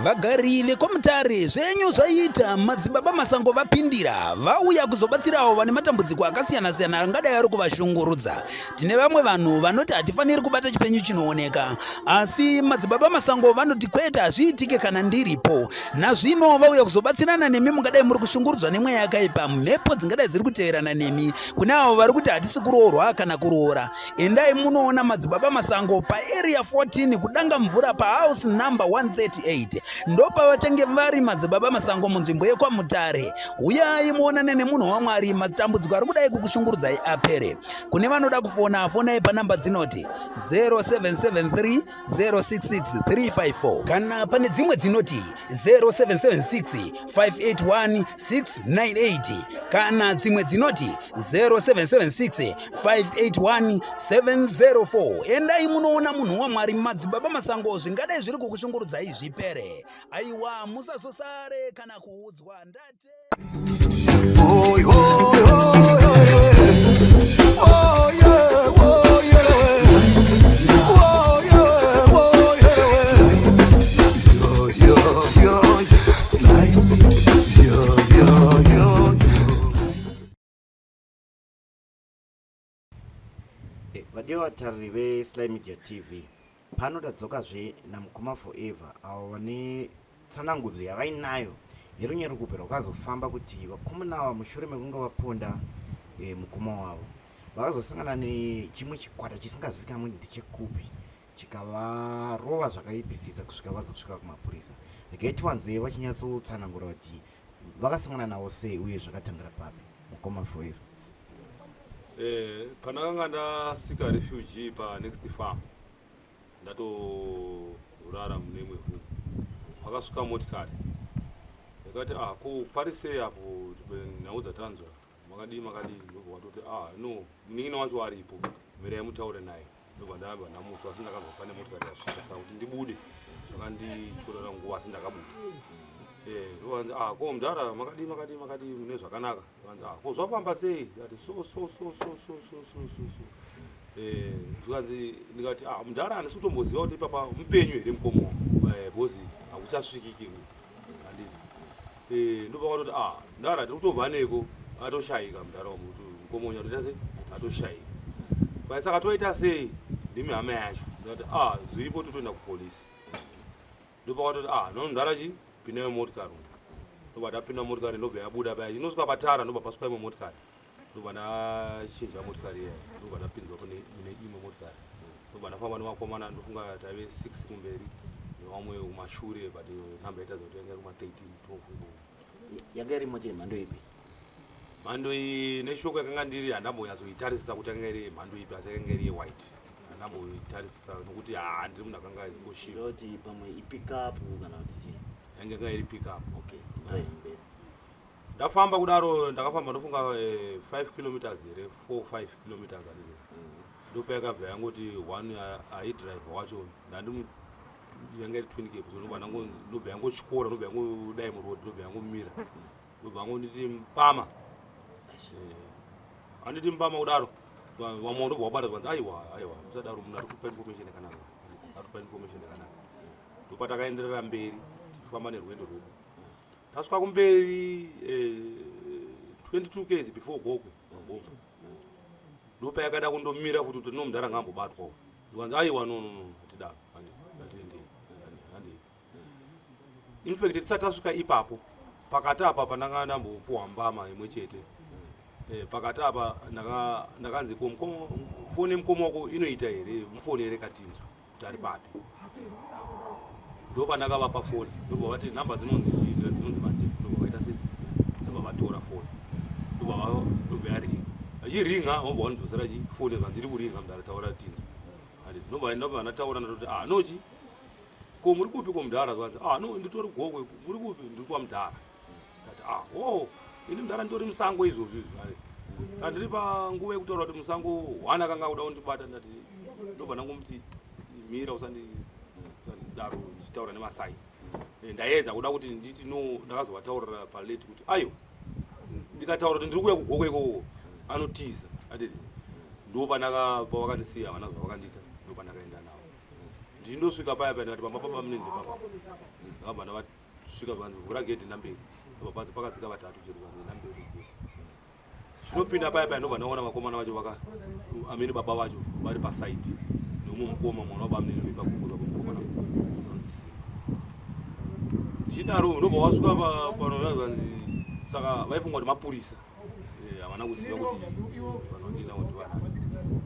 Vagari vekwaMutare zvenyu zvaita madzibaba Masango vapindira vauya kuzobatsirawo vane matambudziko akasiyana-siyana angadai ari kuvashungurudza. Tine vamwe vanhu vanoti hatifaniri kubata chipenyu chinooneka, asi madzibaba Masango vanoti kwete, hazviitike kana ndiripo. Nazvino vauya kuzobatsirana nemi mungadai muri kushungurudzwa nemweya yakaipa, mhepo dzingadai dziri kuteverana nemi. Kune avo vari kuti hatisi kuroorwa kana kuroora, Endai munoona madzibaba Masango paarea 14 kudanga mvura pahouse number 138 ndopavachange vari madzibaba Masango munzvimbo yekwaMutare. Huyai muonane nemunhu waMwari, matambudziko ari kudai kukushungurudzai apere. Kune vanoda kufona fonai panamba dzinoti 0773 066 354 kana pane dzimwe dzinoti 0776 581 698 kana dzimwe dzinoti 0776 581 704. Endai munoona munhu waMwari madzibaba Masango, zvingadai zviri kukushungurudzai zvipere. Aiwa, musazosare kana kuudzwa ndate. Eh, vadiwa vatariri vesly media tv pano tadzokazve namukoma forever avo vane tsanangudzo yavainayo yerunyerukupe rwakazofamba kuti vakomana ava mushure mekunge vaponda e, mukoma wavo vakazosangana nechimwe chikwata chisingazikamwi ndechekupi chikavarova zvakaipisisa kusvika vazosvika kumapurisa regai tivanzee vachinyatsotsanangura kuti vakasangana navo sei uye zvakatangira papi mukoma forever eh, pandakanga ndasika refugee panext farm ndatorara mune imwe room pakasvika motikari yakati ah ko pari sei apo nhau dzatanzwa makadii makadii ndobva watoti ah no munin'ina wacho aripo mirai mutaure naye ndobva ndabva ndamutswa asi ndakanzwa pane motikari yasvika saka kuti ndibude zvakanditorera nguva asi ndakabuda eh, ndovanzi ah ko mudhara makadii makadii makadii mune zvakanaka vanzi ah ko zvafamba sei ati so so so so so so so so so eh, zvikanzi ndikati ah mudhara handisi kutomboziva kuti ipapa mupenyu here mukomo eh, because hakuchasvikiki handiti eh, ndopakatoti ah mudhara tiri kutobva neko atoshaika mudhara wangu kuti mukoma unya toita sei atoshaika bai saka toita sei ndimi hama yacho ndikati ah zviripo totoenda kupolisi ndopakatoti ah no mudhara chi pindai mumotikari umu ndobva ndapinda mumotikari ndobva yabuda paya inosvika patara ndobva pasvika imwe motikari ndobva ndachinja motikari iya ndobva ndapinzwa kune mune imwe motikari ndobva ndafamba nemakomana ndofunga taive 6 kumberi nevamwe kumashure but number yaitaridza kuti yanga iri kuma 13 12 ikoko yanga iri mota yemhando ipi mhando iyi neshoko yakanga ndiri handambonyatsoitarisisa kuti yakanga iri mhando ipi asi yakanga iri yewhite handamboitarisisa nokuti haa ndiri munhu akanga achingoshiva kuti pamwe ipickup kana kuti chii yanga yanga iri pickup okay mberi Ndafamba kudaro ndakafamba ndofunga 5 eh, kilometers here 4 5 kilometers anenge ndopayakabva yangoti one aidrive wacho ndandi yanga iri twin cape so ndobva ndobva yangotyora ndobva yangodai muroad ndobva yangomira ndobva yangonditi mpama eh, anditi mpama kudaro vamwe ndobva wabata zvanzi aiwa aiwa musadaro munhu ari kupa information yakanaka ari kupa information yakanaka ndopatakaenderera mberi tichifamba nerwendo rwedu Tasvika kumberi eh, 22 ks before Gokwe pabomba ndopayakada kundomira futi kuti no mudhara ngaambobatwa uyu ndikanzi aiwa no no no hatidaro hatiendei handei in fact tisati tasvika ipapo pakati apa pandanga ndambopuhwa mbama imwe chete eh, pakati apa ndakanzi ko foni yemukoma wako inoita here mufoni here katinzwa kuti ari papi ndopandakavapa foni ndobva vati nhamba dzinonzi chii dzinonzi mandebvu ndobva vaita sei ndobva vatora foni ndobva ndobva yaringa achiringa vobva vandidzosera chi foni zvanzi iri kuringa mudhara taura tinzwa ndobva ndobva ndataura ndatoti ah no chi ko muri kupi ko mudhara zvanzi ah no nditori gokwe muri kupi ndiri kwa mudhara ndati ah oh ini mudhara nditori musango izvozvi izvi ari saka ndiri panguva yekutaura kuti musango one akanga akuda kundibata ndati ndobva ndangomuti mira usandidaro ndichitaura nemasai eh, ndaedza kuda kuti nditi no ndakazovataurira palate kuti aiwa ndikataura kuti ndiri kuuya kugoko ikoko anotiza atiti ndopandaka pavakandisiya havana zvavakandiita ndopandakaenda navo. Ndichindosvika paya paya ndikati pamba paba munini ndepapa. Ndakabva ndavasvika zvanzi vhura gedhi ndamberi. Ndobva panzi pakadzika vatatu chete zvanzi ndamberi gedhi. Chinopinda paya paya ndobva ndaona vakomana vacho vaka amene baba vacho vari pasaidi neumwe mukoma mwana wabamnini vepagogo vapo mukomana anonzi Simba. Ndichidaro ndobva wasvika pano zvanzi saka vaifunga kuti mapurisa. Eh, havana kuziva kuti vanhu vandinawo ndivanani.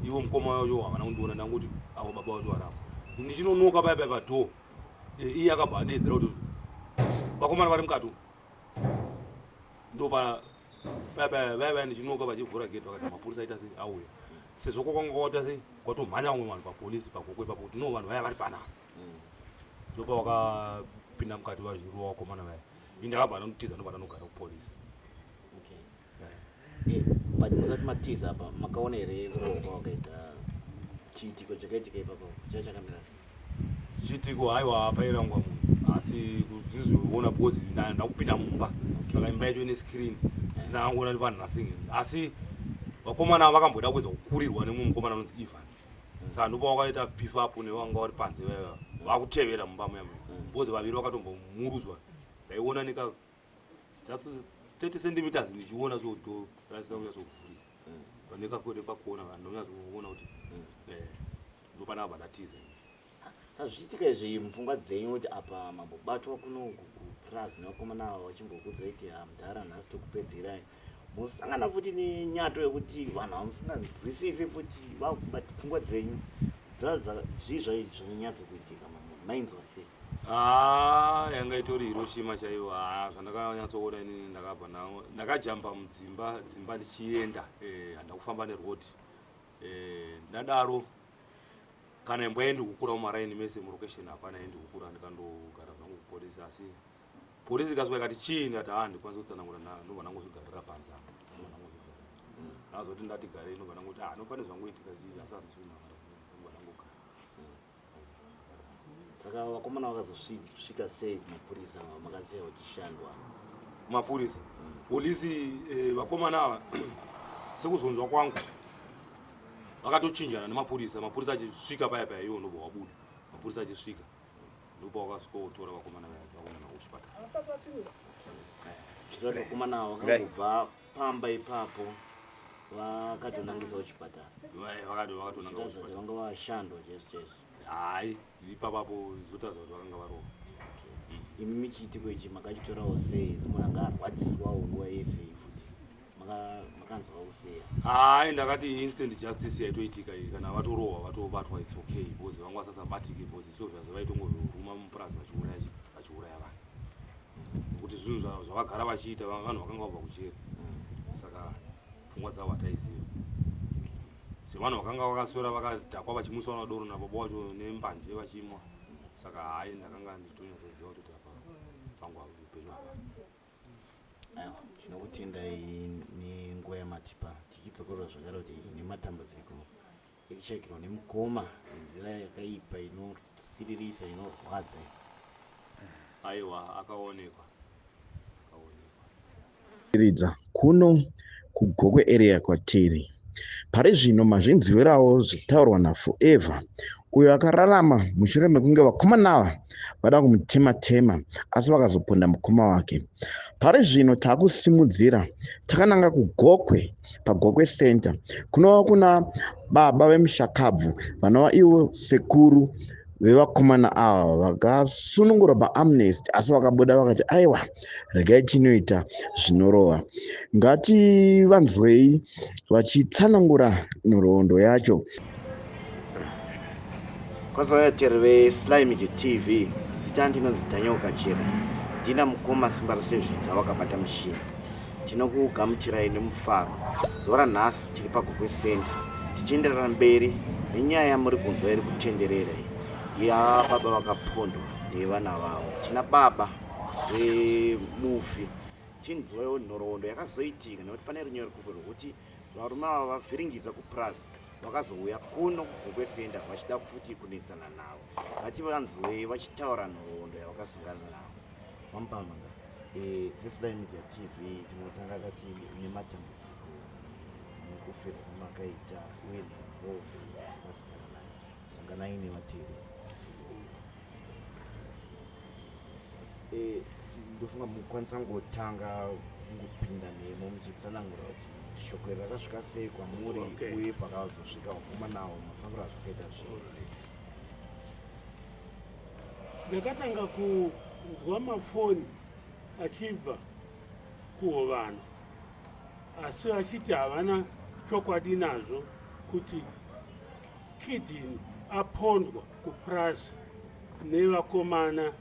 Ivo mukoma wacho havana kundiona ndangoti avo baba vacho varipo. Ndichinonoka paya paya padhoo eh, iye akabva adeedzera kuti vakomana vari mukati umu. Ndopa vaya vaya ndichinoka vachivhura gate vakati mapurisa aita sei auya sezvo kwakanga kwaita sei kwatomhanya vamwe vanhu papolisi pagokwe ipapo kuti no vanhu vaya vari panapa ndopa wakapinda mukati vazvirova vakomana vaya ini ndakabva ndotiza ndobva ndanogara kupolisi. Okay. Eh, but musati matiza apa makaona here kurohwa kwawakaita chiitiko chakaitika ipapo chaiva chakamira sei? Chiitiko haiwa pairangwa munhu asi kuzvizoona because ndakupinda mumba saka imba yacho ine screen ndinangoona kuti vanhu nasingeni asi vakomana ava vakamboda kuedza kukurirwa nemumwe mukomana anonzi Evans saka ndopa wakaita beef up nevanga vari panze vaya vakutevera mumba muya muya because vaviri vakatombomurudzwa ndaiona neka just 30 centimeters ndichiona so door rasina kunyatsovhurika pane kakwede pakona vanhu ndonyatsoona kuti eh, ndopanapa ndatiza ini. Sazvichiitika izvi mupfungwa dzenyu kuti apa mambobatwa kuno kupurazi nevakomana ava vachimbokudzai kuti ah, mudhara nhasi tokupedzerai mosangana futi nenyato yekuti vanhu vamusinganzwisisi futi vakubata pfungwa dzenyu zvii zvainyatso kuitika mainzwa sei? Ah, yanga itori Hiroshima chaiyo. Ah, zvandakanyatsoona inini ndakabva ndakajamba mudzimba dzimba ndichienda eh, handakufamba neroad eh, ndadaro kana imbwa yendi kukura mumaraini mese mulocation hapana yendi kukura ndikandogara zvangu kupolisi asi polisi ikasvika ikati chii ndikati haa ndikwanisa kutsanangura ndobva ndangozvigarira panze apa ndobva ndangozvigarira ndazoti ndati garei ndobva ndangoti ah no pane zvangoitika chii asi handisi kunamata ndobva ndangogara. Saka vakomana vakazosvika sei kumapurisa makasiya vachishandwa? Mapurisa polisi eh, vakomana ava sekuzonzwa kwangu vakatochinjana nemapurisa mapurisa achisvika paya paya iwo ndobva wabuda mapurisa achisvika ndopa wakasvika wotora vakomana vaya vakomana kuchipatara. Zvirati vakomana ava vakangobva pamba ipapo vakatonangisa kuchipatara. Vakatonanga kuchipatara. Vanga vashandwa chaizvo chaizvo. Hayi ipapapo zvotaridza kuti vakanga varova. Imi chiitiko ichi makachitorawo sei semunhu anga arwadziswawo nguva yese iyi futi makanzwawo sei? Hayi ndakati instant justice yaitoitika iyi kana vatorohwa vatobatwa it's okay because vanga vasasabatike because it's obvious vaitongoruma mupurazi vachiuraya vachiuraya vanhu nekuti zvinhu zvavagara vachiita vanhu vakanga vabva kujeri saka pfungwa dzavo hataiziva sevanhu vakanga vakaswera vakadhakwa vachimwiswa nadoro nababa wacho nembanje vachimwa saka hayi ndakanga ndichitonyatsoziva kuti apa pangu upenyu hapana. Aiwa, tinokutendai nenguva yamatipa tichidzokorora zvakare kuti nematambudziko ekushayikirwa nemukoma nenzira yakaipa inosiririsa inorwadza. Aiwa, akaonekwa akaonekwa. Ridza kuno kuGokwe area kwatiri. Pari zvino mazvinzwirawo zvitaurwa naForever uyo akararama mushure mekunge vakomana ava vada kumutema-tema asi vakazoponda mukoma wake. Pari zvino takusimudzira takananga kuGokwe paGokwe Center kunova kuna baba vemushakabvu vanova ivo sekuru vevakomana ava vakasunungurwa paamnesty asi vakabuda vakati aiwa regai tinoita zvinorova. Ngativanzwei vachitsanangura nhoroondo yacho. Kwazouya vateereri veSly Media TV, zita ndinonzi Daniel Kachera, ndina mukoma Simba Rasezvidza wakabata mushini. Tinokugamuchirai nemufaro zuva ranhasi tiri paGokwe Center tichienderera mberi nenyaya yamuri kunzwa iri kutenderera iyi yababa vakapondwa nevana vavo. Tina baba vemufi tinzwewo nhoroondo yakazoitika nekuti pane runyerekupe rwekuti varume ava vavhiringidza kupurazi vakazouya kuno kuGokwe Center vachida futi kunetsana navo. Ngativanzwei vachitaura nhoroondo yavakasangana navo. Mampamanga eh, seSly Media TV tinotanga tati nematambudziko nekufirwa kwamakaita uye nenhoroondo yamakasangana nayo. Sanganai nevateereri. Eh, ndofunga mukwanisa ngotanga kungopinda nemo muchitsanangura kuti shoko iri rakasvika sei kwamuri Okay. uye pakazosvika vakomana avo mafambiro azvakaita zvese. Ndakatanga kunzwa mafoni achibva kuHovano asi vachiti havana chokwadi nazvo kuti Kidini apondwa kupurazi nevakomana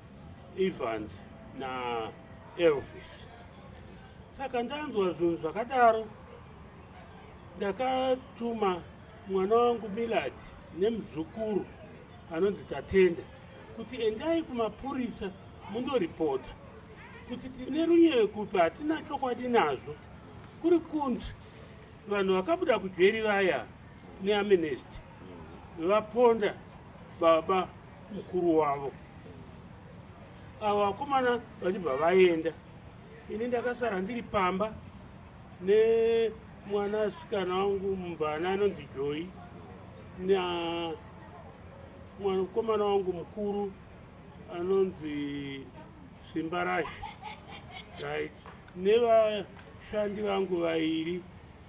Evans naElvis. Saka ndanzwa zvinhu zvakadaro, ndakatuma mwana wangu Millard nemuzukuru anonzi Tatenda kuti endai kumapurisa mundoripota kuti tine runyerekupe, hatina chokwadi nazvo. Kuri kunzi vanhu vakabuda kujeri vaya neamnesty vaponda baba mukuru wavo. Avo vakomana vachibva vaenda, ini ndakasara ndiri pamba nemwanasikana wangu mumvana anonzi Joy na mwanakomana wangu mukuru anonzi Simbarashe, right, nevashandi vangu vairi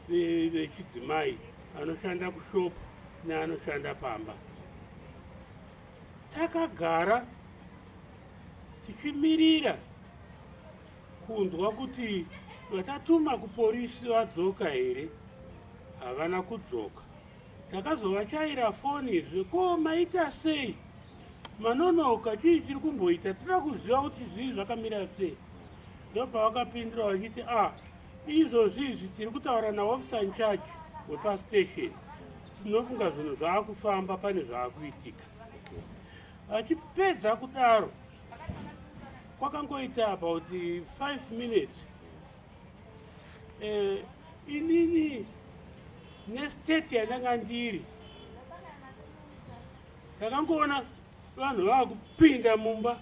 vechidzimai anoshanda kushopu neanoshanda pamba. Takagara tichimirira kunzwa kuti vatatuma kuporisi vadzoka here. Havana kudzoka. Takazovachaira fonizve, ko maita sei, manonoka, chii chiri kumboita, toda kuziva kuti zvii zvakamira sei. Ndopavakapindura vachiti, a izvozvi izvi tiri kutaura naofficer in charge wepastation, tinofunga zvinhu zvaakufamba, pane zvaakuitika. Vachipedza kudaro kwakangoita about 5 minutes, inini nestate yandanga ndiri ndakangoona vanhu vaakupinda mumba,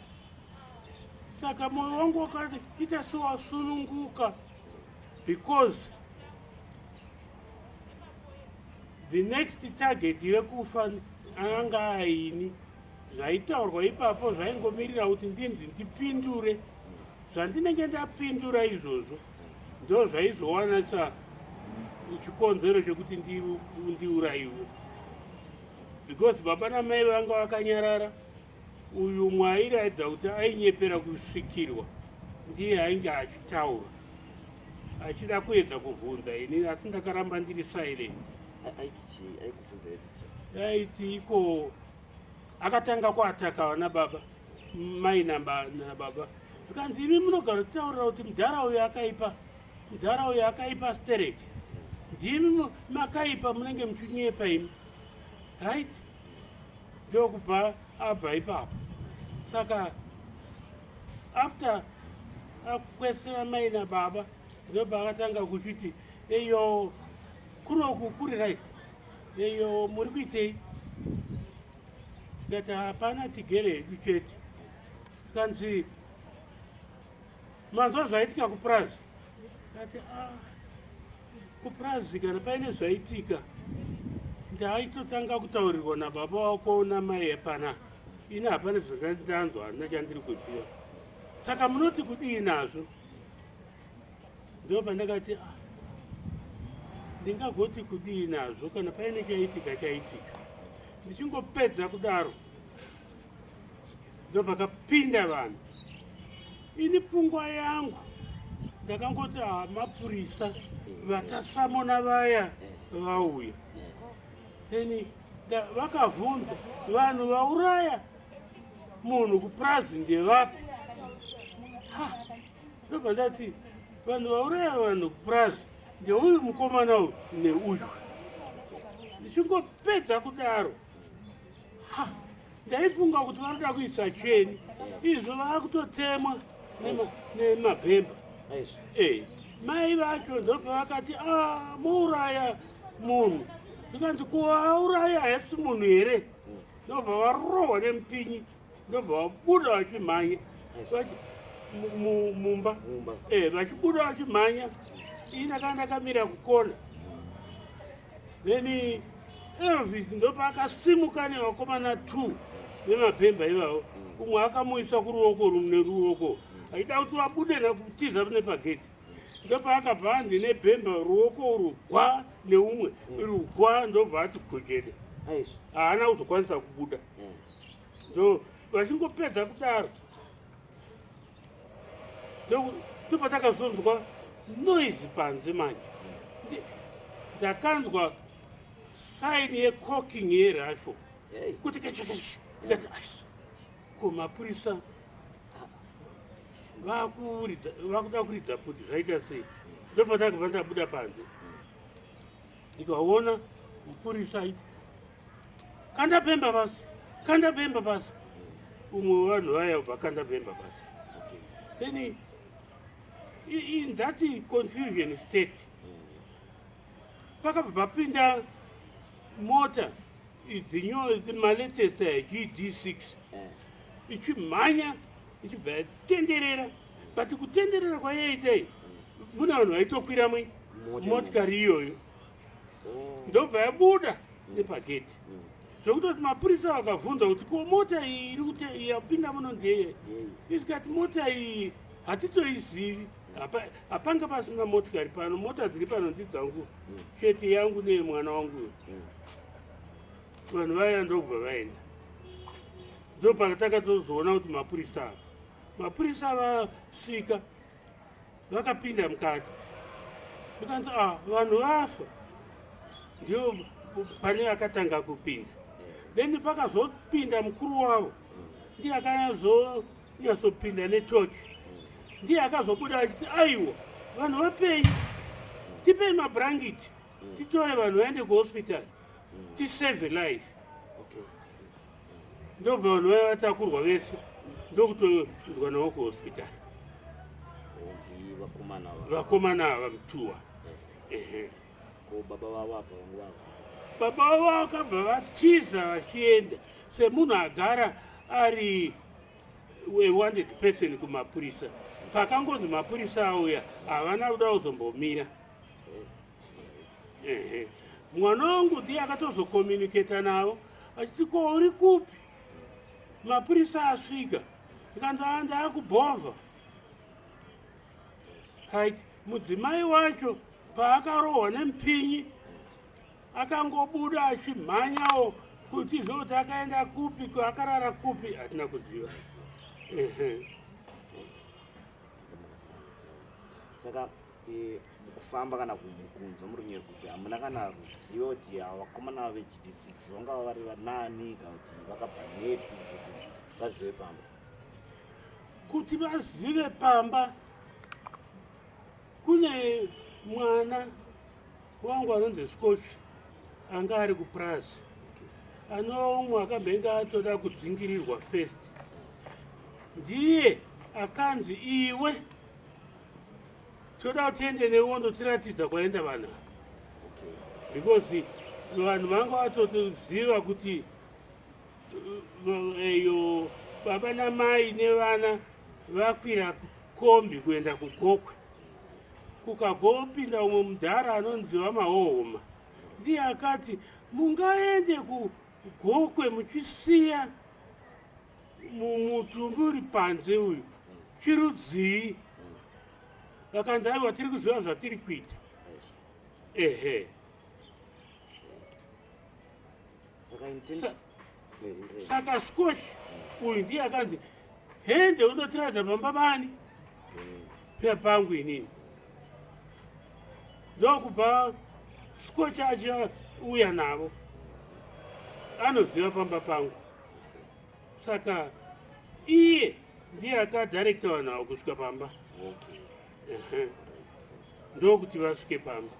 saka mwoyo wangu wakaita sewasununguka because the next target yekufa anga aini. Zvaitaurwa ipapo zvaingomirira kuti ndinzi ndipindure zvandinenge ndapindura izvozvo, ndo zvaizowanisa chikonzero chekuti ndiurayiwe, because baba namai vanga vakanyarara. Uyu umwe airatidza kuti ainyepera kusvikirwa, ndiye ainge achitaura achida kuedza kuvhunza ini, asi ndakaramba ndiri silent. Aiti chii? Aikubvunza aiti chii? Aiti iko akatanga kuataka vana baba, mai nababa, zvikanzi, imi munogara kutaurira kuti mudhara uyu akaipa, mudhara uyu akaipa sterek, ndimi makaipa, munenge muchinyepa imi, right? Ndokubva abva ipapo. Saka after akwesera mai nababa, ndobva akatanga kuchiti, eyo kunoku kuri right, eyo muri kuitei? Tikati hapana, tigere hedu chete. Tikanzi, manzwa zvaitika kupurazi? Kati, ah, kupurazi kana paine zvaitika ndaitotanga kutaurirwa nababa wako namai hapana. Ini hapana zvandanzwa, handina chandiri kuziva, saka munoti kudii nazvo? Ndo pandakati, ah, ndingagoti kudii nazvo, kana paine chaitika chaitika. Ndichingopedza kudaro ndo pakapinda vanhu. Ini pfungwa yangu ndakangoti, ah, mapurisa vatasamona vaya vauya. Then vakavhunza, vanhu vauraya munhu kupurazi ndevapi? Ha, ndobva ndati vanhu vauraya vanhu kupurazi ndeuyu mukomana uyu neuyu. Ndichingopedza kudaro, ha, ndaifunga kuti vanoda kuisa cheni, izvo vaakutotemwa nemabhemba. Mai vacho ndopavakati, a muuraya munhu. Ndikanzi, kuauraya haisi munhu here? Ndobva varohwa nemupinyi, ndobva vabuda vachimhanya mumba, vachibuda vachimhanya. Ini ndakanga ndakamira kukona. Then Elvis ndopaakasimuka nevakomana 2. Vemabhemba ivavo umwe akamuisa kuruoko rumwe neruoko achida kuti vabude nakutiza nepagedhi ndopaakabva anzi nebhemba ruoko urwu gwa neumwe urwu gwa ndobva ati gwekede haana kuzokwanisa kubuda ndo vachingopedza kudaro ndopatakazonzwa noise panze manje ndakanzwa sign yecocking yerifle kuti kechekech ndikati aisi ko mapurisa vakuda kuridza pfuti zvaita sei ndopatakabva ndabuda panze ndikaona mupurisa aiti kanda bhemba pasi kanda bhemba pasi umwe wevanhu vaya ubva kanda bhemba pasi then in that confusion state pakabva papinda mota idzi malatest GD6 ichimhanya ichibva yatenderera but kutenderera kwayaita mune vanhu vaitokwira mui motikari iyoyo oh. ndobva yabuda nepagedhi zvekutoti mapurisa vakabvunza kuti ko mota iyi iri kuti yapinda muno ndeye ikati mota iyi hatitoizivi hapanga pasina motikari pano mota dziri pano ndidzangu chete yangu neyemwana wangu vanhu vaya ndokubva vaenda ndopatakatozoona kuti mapurisa ava mapurisa vasvika vakapinda mukati ndikanzi ah vanhu vafa ndio pane akatanga kupinda then pakazopinda mukuru wavo ndiye akazonyatsopinda netochi ndiye akazobuda achiti aiwa vanhu vapenyu tipei mabhurangiti titore vanhu vaende kuhospital tisave life ndobva vanhu vaya vatakurwa vese ndokutoendwa navo kuhospital vakomana ava mutuwa eh. baba vavo vakabva vatiza vachienda semunhu agara ari a wanted person kumapurisa pakangonzi mapurisa auya havana kuda kuzombomira ehe mwana wangu ndiye akatozokomunicata navo achiti ko uri kupi mapurisa asvika ikanzi a ndaakubhovha right mudzimai wacho paakarohwa nemupinyi akangobuda achimhanyawo kuti zoti akaenda kupi akarara kupi hatina kuziva ehe saka e, mukufamba kana kunzwa muri nyerekupe hamuna kana ruzivo kuti vakomana vegd6 vangava vari vanani kana kuti vakabva nepi kuti vazive pamba kuti vazive pamba kune mwana wangu anonzi scotch anga ari kupurazi anova umwe akambenge atoda kudzingirirwa first ndiye akanzi iwe toda kuti tiende newe undotiratidza kwaenda vanhu because vanhu vanga vatoziva kuti eyo baba namai nevana vakwira kombi kuenda kugokwe kukagopinda umwe mudhara anonzi vamahohoma ndiye akati mungaende kugokwe muchisiya mutumbi uri panze uyu chirudzii vakanzi aiwa tiri kuziva zvatiri kuita ehe saka scotch uyu ndiye akanzi hende unotiradza pamba bani pepangu inini ndokubva scotch achiuya navo anoziva pamba pangu saka iye ndiye akadirecta vanhu avo kusvika pamba ndokuti vasvike pamba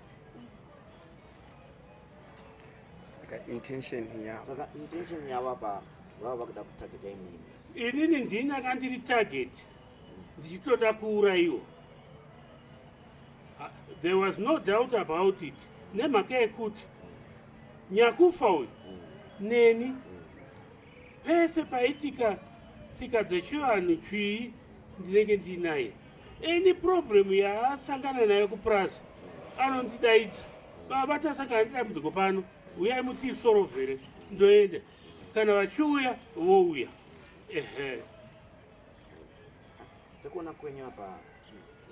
saka intention yavo saka intention yavo apa vava vakuda kutargeta imimi inini ndini anga ndiri target ndichitoda kuurayiwa there was no doubt about it nemhaka yekuti nyakufa uyu neni pese paitika tsika dzechivanhu chii ndinenge ndinaye any problem yaasangana nayo kupurazi anondidaidza baba tasangana nedambudziko pano uyai mutisorovhere ndoenda Kana vachiuya vouya. Ehe. Sekuona kwenyu apa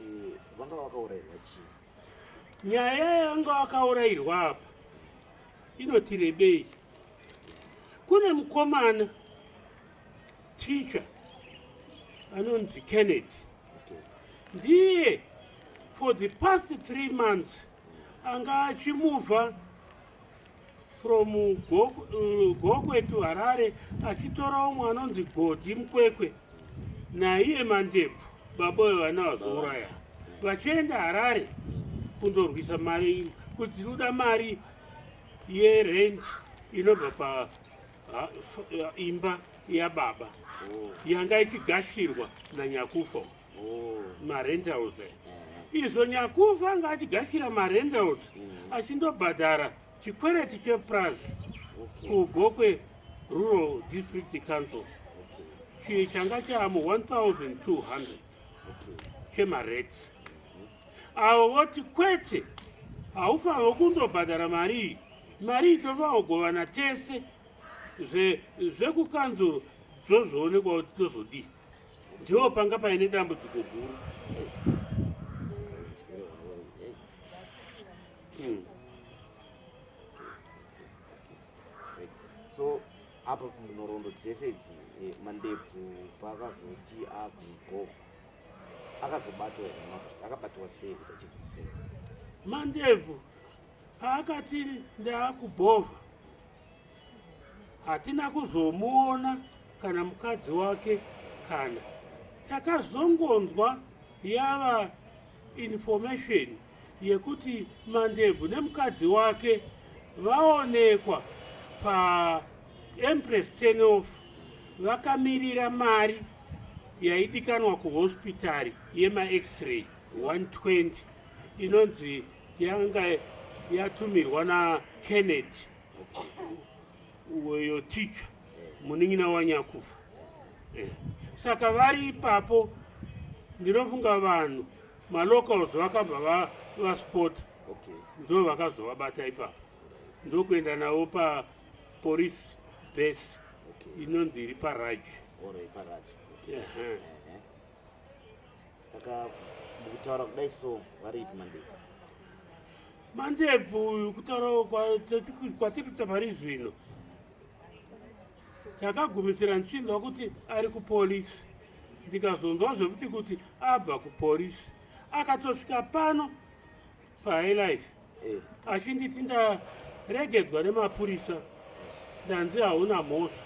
eh, vanga vakaurairwa chii? Nyaya yanga vakaurairwa apa inoti rebei. Kune mukomana teacher anonzi Kennedy. Ndiye for the past 3 months anga achimuvha from Gokwe to Harare achitora umwe anonzi Godi Mukwekwe naiye Mandebvu baba vevana vazouraya vachienda Harare kundorwisa mari kuti tinoda mari yerent inobva pa imba yababa oh. yanga ichigashirwa nanyakufa oh. marentals eh. Izvo nyakufa anga achigashira marentals achindobhadhara chikwereti chepurazi kuGokwe Rural District Council chiye changa chaamu 1200 chemarates. Avo voti kwete, haufanirwa kundobhadhara mari iyi, mari iyi tofanirwa kugovana tese, zvekukanzuru zvozoonekwa kuti tozodii. Ndiwo panga paine dambudziko guru. So apa nhoroondo dzese idzi eh, Mandebvu paakazoti akugova akazobatwa here mapurisa? Akabatwa sei kuti achizosungwa? Mandebvu paakati ndaakubhovha hatina kuzomuona kana mukadzi wake kana takazongonzwa yava information yekuti Mandebvu nemukadzi wake vaonekwa paEmpress Tenof vakamirira mari yaidikanwa kuhospitari yemax-ray 120 inonzi yanga yatumirwa naKennedy uyo teacher munin'ina wanyakufa. Saka vari ipapo ndinofunga vanhu malocals vakabva vaspota ndo vakazovabata ipapo ndokuenda navo papolice base inonzi iri paraji. Saka mukutaura kudai so varipi Mandebvu? Mandebvu uyu kutaura kwatiri kuita pari zvino takagumisira ndichinzwa kuti ari kupolisi, ndikazonzwa zvekuti kuti abva kupolisi akatosvika pano paHighlife achinditi ndaregedzwa nemapurisa, ndanzi hauna mhosva,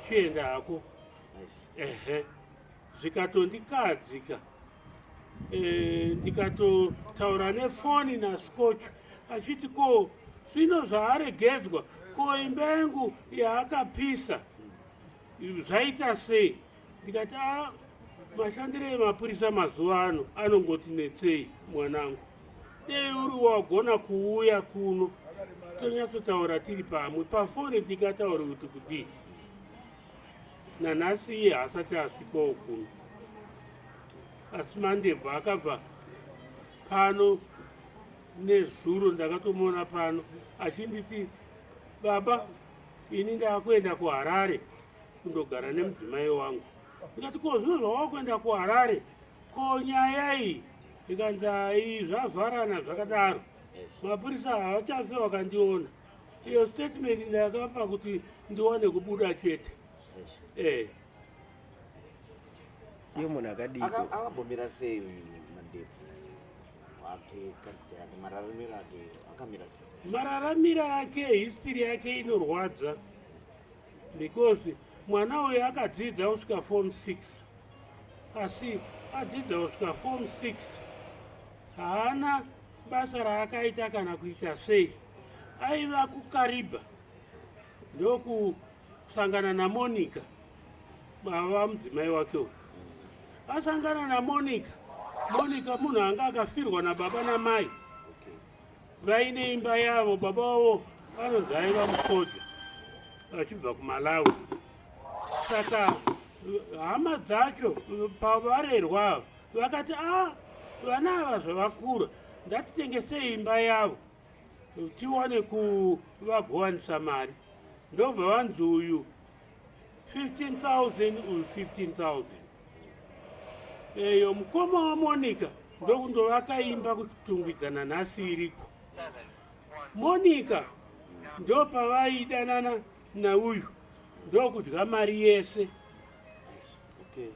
chienda hako. Ehe, zvikatondikadzika ndikatotaura nefoni naScotch achiti ko zvino zvaaregedzwa, ko imba yangu yaakapisa zvaita sei? Ndikati a mashandiro emapurisa mazuva ano anongoti netsei mwanangu, dei uri wagona kuuya kuno tonyatsotaura tiri pamwe pafoni, ndingataure kuti kudii. Nanhasi iye haasati asvikawo kuno, asi Mandebvu akabva pano nezuro, ndakatomuona pano achinditi baba ini ndakuenda kuHarare kundogara nemudzimai wangu. Ndikati ko zvino zvawakuenda kuHarare ko nyaya iyi? Ikanzi ai zvavharana zvakadaro, mapurisa havachafe vakandiona. Iyo statement ndakapa kuti ndiwane kubuda chete. Iyo munhu akadii? Akambomira sei Mandebvu wake kana mararamiro ake akamira sei? Mararamiro ake, history yake inorwadza because mwana uyu akadzidza kusvika form 6, asi adzidza kusvika form 6 haana basa raakaita kana kuita sei. Aiva kuKaribha ndokusangana naMonica, baba mudzimai wake uyu. Asangana naMonica, Monica munhu anga akafirwa nababa namai vaine imba yavo. Baba vavo vanonzi aiva musoja vachibva kuMalawi. Saka hama dzacho pavarerwa vakati a vana ava zvavakura ndatitengesei imba yavo tiwane kuvagovanisa mari. Ndobva vanzi uyu 15000 uyu 15000. Eyo mukoma waMonica ndokundovaka imba kuChitungwiza nanhasi iriko. Monica ndopavaidanana nauyu ndokudya mari yese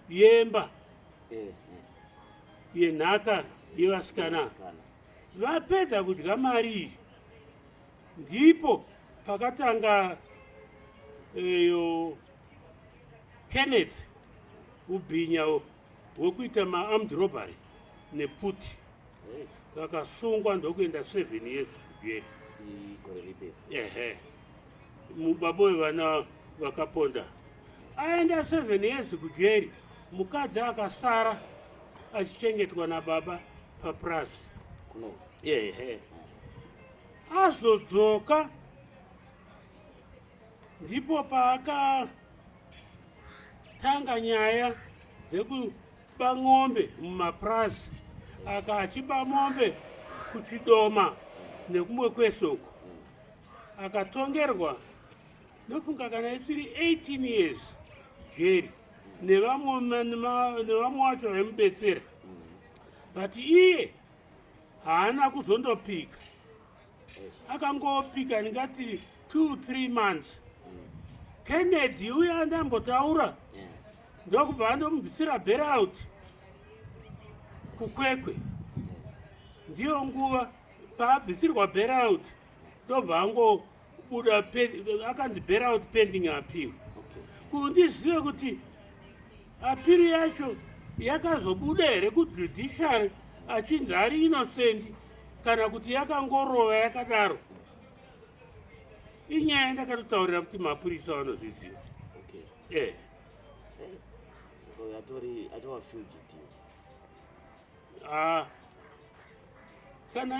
yemba yenhaka yevasikana. Vapedza kudya mari iyi ndipo pakatanga eyo Kenneth ubhinya hwekuita maarmed robbery nepfuti, vakasungwa ndokuenda 7 years kujeri. Ehe, mubaba wevana vakaponda aenda 7 years kujeri, mukadzi akasara achichengetwa nababa papurasi. Ehe, azodzoka ndipo paakatanga nyaya dzekuba ng'ombe mumapurazi, aka achiba mombe kuChidoma nekumwe kwese uko. Akatongerwa nofunga kana isiri 18 years jeri nevamwe vacho vaimubetsera, but iye haana kuzondopika, akangopika ndingati 2 3 months. Kennedy uye andambotaura ndokubva andomubvisira bailout kuKwekwe. Ndiyo nguva paabvisirwa bailout, ndobva angobuda, akanzi bailout pending appeal. Kuti ndizive kuti appeal yacho yakazobuda here kujudiciary achinzi ari innocent kana kuti yakangorova yakadaro, inyaya ndakatotaurira kuti mapurisa vanozviziva. Saka atori atova fugitive? Ah, kana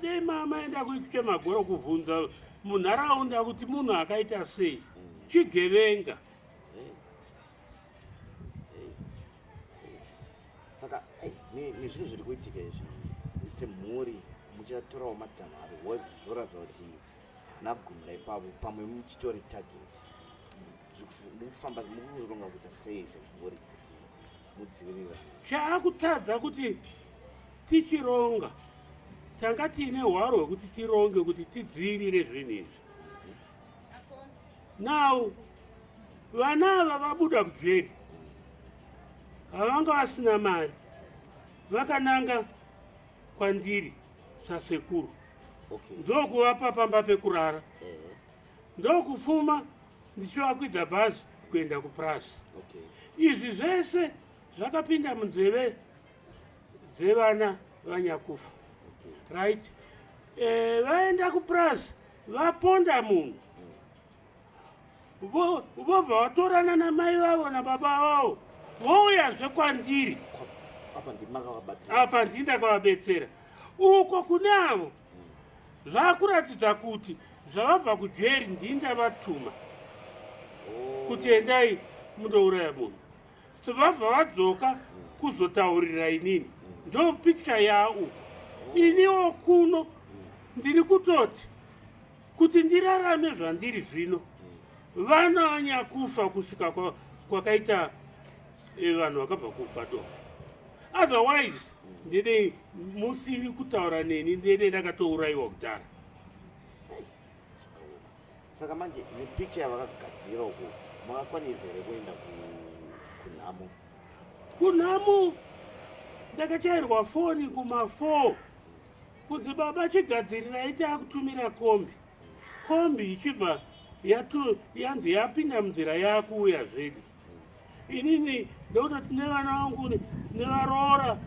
dei maenda kuchemagoro kuvhunza munharaunda kuti munhu akaita sei, chigevenga. Saka nezvinhu zviri kuitika izvi, semhuri muchatorawo matanho ari was zvoratidza kuti haana kugumira ipapo, pamwe muchitori target. Mukufamba mukuronga kuita sei semhuri kuti mudzivirira? Chaakutadza kuti tichironga, tanga tiine hwaro hwekuti tironge kuti tidzivirire zvinhu izvi. Now vana ava vabuda kujeri, havanga vasina mari, vakananga kwandiri sasekuru, ndokuvapa pamba pekurara, ndokufuma ndichivakwidza bhazi kuenda kupurasi. Izvi zvese zvakapinda munzeve dzevana vanyakufa, right? Vaenda kupurasi, vaponda munhu, vobva vatorana namai vavo nababa vavo, vouyazve kwandiri. Apa ndimi makavabatsira? Apa ndini ndakavabetsera. Uko kune avo zvakuratidza kuti zvavabva kujeri ndini ndavatuma kuti endai mundouraya munhu. So vabva vadzoka kuzotaurira inini, ndo picture yaauko. Iniwo kuno ndiri kutoti kuti ndirarame zvandiri zvino, vana vanyakufa kusvika kwakaita vanhu vakabva kuKadoma. Otherwise ndede musiri kutaura neni, ndede ndakatourayiwa kudhara. Saka manje nepicture yavakagadzira uko, makakwanisa here kuenda kunhamo? Kunhamo ndakachairwa foni kuma4 kunzi, "Baba, chigadzirirai, taakutumira kombi." Kombi ichibva yanzi yapinda munzira, yaakuuya zvedu. Inini ndokutoti nevana vangu nevaroora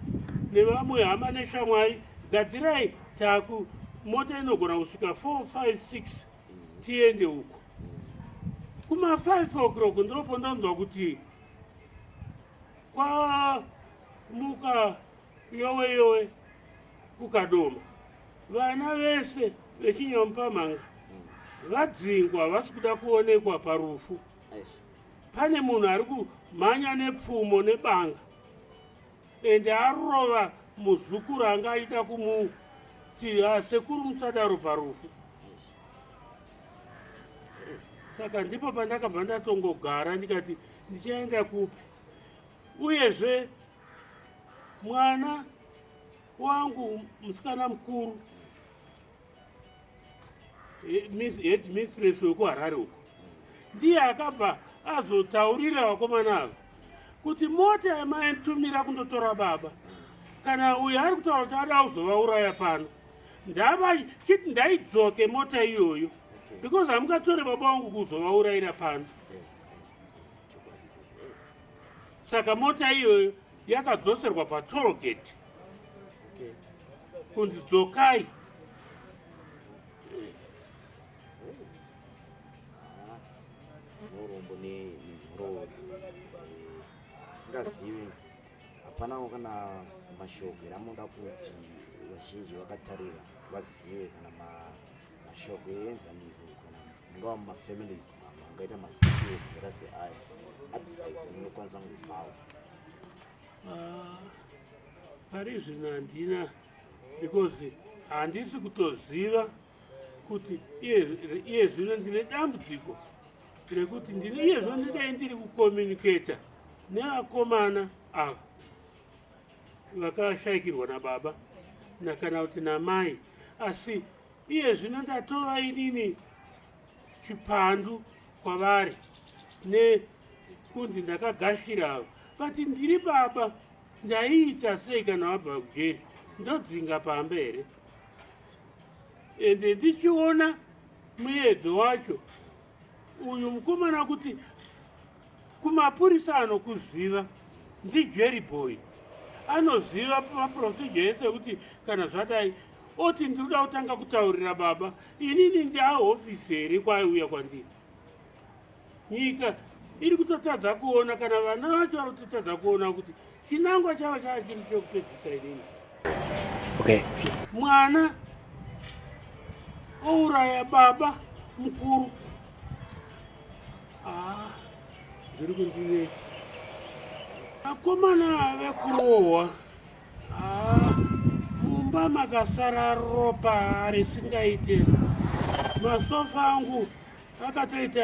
nevamwe hama neshamwari, gadzirai, taku mota inogona kusvika 4 5 6, tiende uko. Kuma 5 o'clock ndopo ndonzwa kuti kwamuka yowe yowe kuKadoma, vana vese vechinyamupamhanga vadzingwa, havasi kuda kuonekwa parufu. Pane munhu ari kumhanya nepfumo nebanga, ende arova muzukuru anga aida kumuti, "Sekuru, musadaro parufu." Saka ndipo pandakabva ndatongogara ndikati ndichaenda kupi. Uyezve mwana wangu musikana mukuru head mistress wekuHarare uko ndiye akabva azotaurira vakomana ava kuti mota yamaitumira kundotora baba, kana uyo ari kutaura kuti ada kuzovauraya pano, ndava chiti ndaidzoke mota iyoyo because hamungatore baba vangu kuzovaurayira pano. Saka mota iyoyo yakadzoserwa patollgate kunzi dzokai. Tinorombo nenhoroondo tisingazivi. Hapanawo kana mashoko here amunoda kuti vazhinji vakatarira vazive, kana mashoko eenzaniso, kana mungava mumafamilies mangaita madetails akaita seaya, advice yamunokwanisa kupawo? Ah, pari zvino handina, because handisi kutoziva kuti iye zvino ndine dambudziko rekuti ndine iye zvino ndidai ndiri kucommunicata nevakomana ava vakashayikirwa nababa kana kuti namai, asi iye zvino ndatova inini chipandu kwavari nekunzi ndakagashira ava, but ndiri baba, ndaiita sei kana wabva kujeri? Ndodzinga pamba here? Ende ndichiona muedzo wacho uyu mukomana kuti kumapurisa anokuziva ndiJerry Boy, anoziva maprocedure ese ekuti kana zvadai oti ndinoda kutanga kutaurira baba. Inini ndiahofisi here kwaiuya kwandiri? Nyika iri kutotadza kuona, kana vana vacho vari kutotadza kuona kuti chinangwa chavo chava chiri chekupedzisa inini. Mwana ouraya baba mukuru. Ah, zviri kundinetsa. Vakomana vekurohwa. Ah, mumba makasara ropa risingaite. Masofa angu akatoita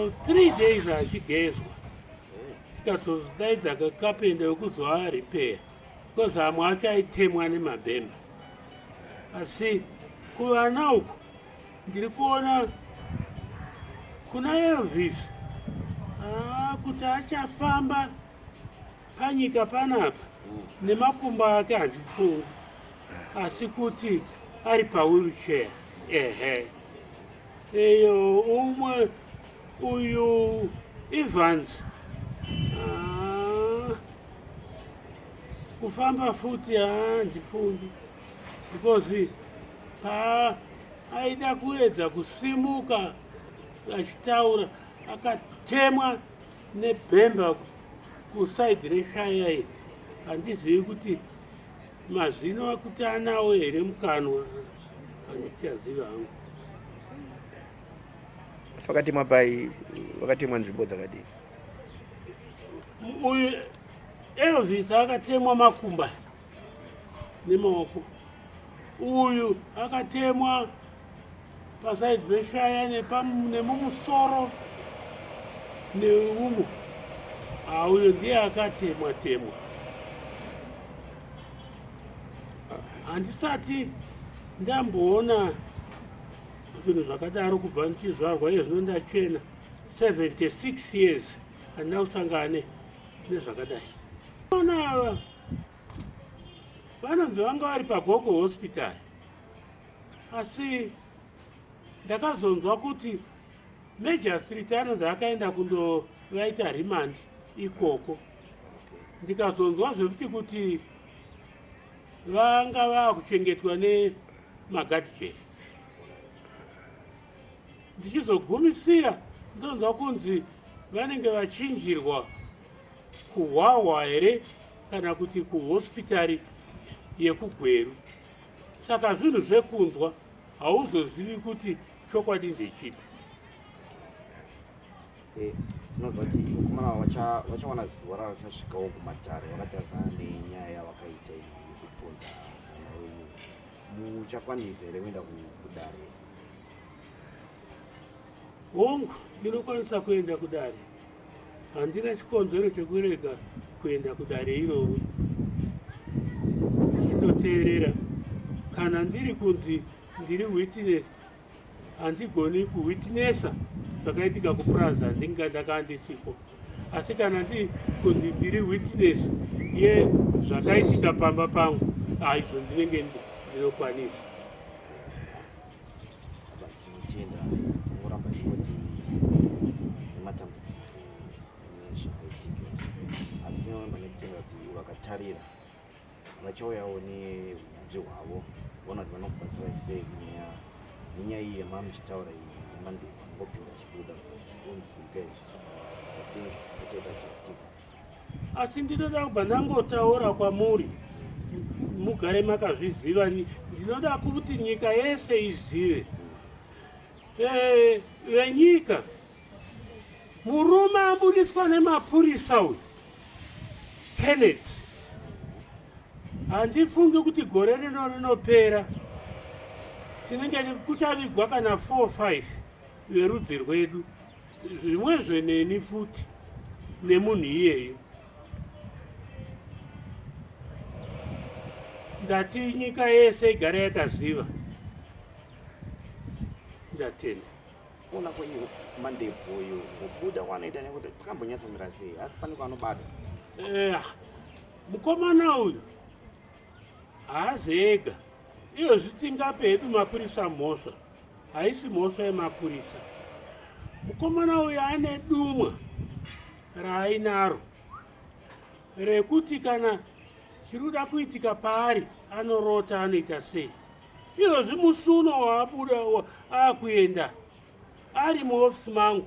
3 days achigezwa, tikatodaidza kakapenda wekuzoarepair because amwe acho aitemwa nemabhemba. Asi kuvana uku ndiri kuona kuna Elvis, ah, kuti achafamba panyika panapa nemakumbo ake handifungi, asi kuti ari pawheelchair. Ehe, eyo umwe uyu Evans, ah, kufamba futi handifungi because pa aida kuedza kusimuka achitaura akatemwa nebhemba kusaidhi reshaya iri. Handizivi kuti mazino akuti anawo here mukanwa, handichazivi hangu. Asi vakatemwa pai? Vakatemwa nzvimbo dzakadii? Uyu Elvis akatemwa makumba nemaoko, uyu akatemwa pasaidhi peshaya nemumusoro neumo. Uyo ndiye akatemwa temwa. Handisati ndamboona zvinhu zvakadaro kubva ndichizvarwa. Iye zvino ndachena 76 years, handina kusangane nezvakadai. Vana ava vanonzi vanga vari paGoko Hospital, asi ndakazonzwa kuti magistrate anonzi akaenda kundovaita remand ikoko. Ndikazonzwa zvekuti kuti vanga vakuchengetwa nemagadhijeri. Ndichizogumisira ndonzwa kunzi vanenge vachinjirwa kuHwahwa here kana kuti kuhospitari yekuGweru. Saka zvinhu zvekunzwa, hauzozivi kuti chokwadi ndechipi. Tinonzwa kuti vakomana vachawana zuva ravachasvikawo kumatare vakatarisana nenyaya yavakaita iyi yekuponda mwana wenyu. Muchakwanisa here kuenda kudare? Hongu, ndinokwanisa kuenda kudare. Handina chikonzero chekurega kuenda kudare iroro ndichindoteerera. Kana ndiri kunzi ndiri witness, handigoni kuwitnessa zvakaitika kupurazi, handinga ndakanga ndisiko. Asi kana ndiri kunzi ndiri witness yezvakaitika pamba pangu, aizvo ndinenge ndinokwanisa. Baba tinotenda kungoramba tichingoti nematambudziko nezvakaitika izvi asi tinoramba nekutenda kuti vakatarira vachauyawo neunyanzvi hwavo voona kuti vanokubatsira sei kunyaya nenyaya iyi yamamuchitaura iyi yamandebvu anongopinda achibuda zvikunzwika izvi i think vachaita justice. Asi ndinoda kubva ndangotaura kwamuri mugare makazviziva, ndinoda kuti nyika yese izive. Venyika, murume abudiswa nemapurisa uyu Kenneth, handifungi kuti gore rino rinopera tinenge kuchavigwa kana 4 5 verudzi rwedu. Zvimwezve neni futi nemunhu iyeyu. Ndati nyika yese igare yakaziva. Ndatenda. Kuona kwenyu mandebvu uyu kubuda kwanoita nekuti takambonyatsomira sei asi pane kwaanobata. Eh, mukomana uyu haazi ega. Iyozvi tingape hedu mapurisa mhosva. Haisi mhosva yemapurisa. Mukomana uyu ane dumwa raainaro rekuti kana chiri kuda kuitika paari anorota anoita sei. Izvozvi musi uno waabuda akuenda ari muofisi mangu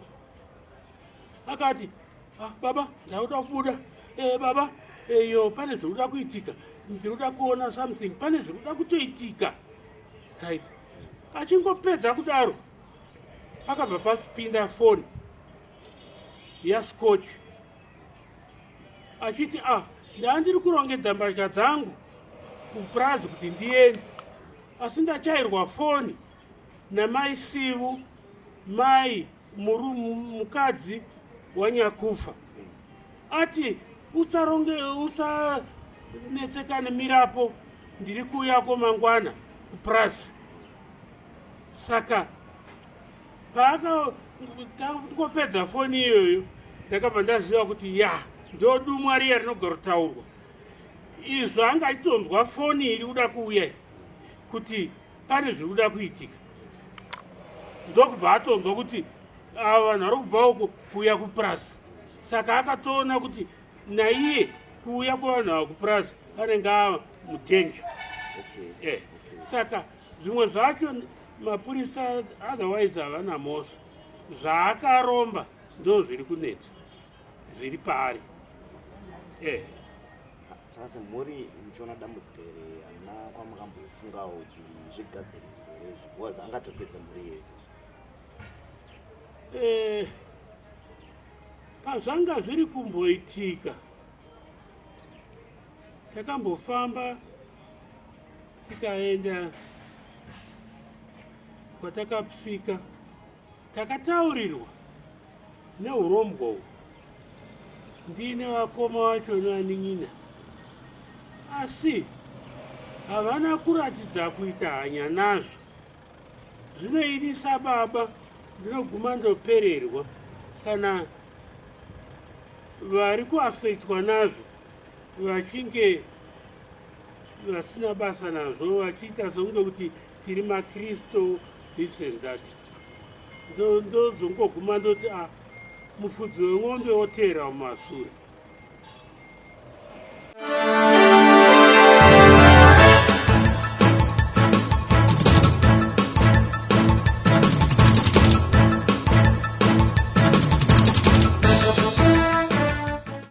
akati, ah, baba ndakuda kubuda, baba eyo pane zviri kuda kuitika, ndiri kuda kuona something, pane zviri kuda kutoitika. Right. Achingopedza kudaro pakabva papinda foni yaScotch achiti, ah, ndandiri kurongedza mbatya dzangu kupurazi kuti ndiende, asi ndachairwa foni namai Sivu, mai mukadzi wanyakufa, ati usaronge usanetsekane, mirapo, ndiri kuuyako mangwana kupurazi. Saka paakangopedza foni iyoyo ndakabva ndaziva kuti ya ndodumwa riya rinogarotaurwa izvo, anga achitonzwa foni iri kuda kuuya kuti pane zviri kuda kuitika, ndokubva atonzwa kuti ava vanhu vari kubva uko kuuya kupurazi. Saka akatoona kuti naiye kuuya kwevanhu ava kupurazi anenge ava mudanger. Saka zvimwe zvacho mapurisa otherwise havana mhosva, zvaakaromba ndo zviri kunetsa zviri paari. Saka semhuri muchiona dambudziko iri, hamuna kwamukambofungawo kuti zvigadzirise here izvi, because angatopedza mhuri yese? Pazvanga zviri kumboitika takambofamba tikaenda kwatakasvika, takataurirwa neurombwa uhu ndine vakoma vacho nevanin'ina, asi havana kuratidza kuita hanya nazvo. Zvino ini sababa ndinoguma ndopererwa kana vari kuafektwa nazvo vachinge vasina basa nazvo, vachiita sekunge kuti tiri makristu, this and that. Ndozongoguma ndoti a mufudzi wemombe woteera mumasure.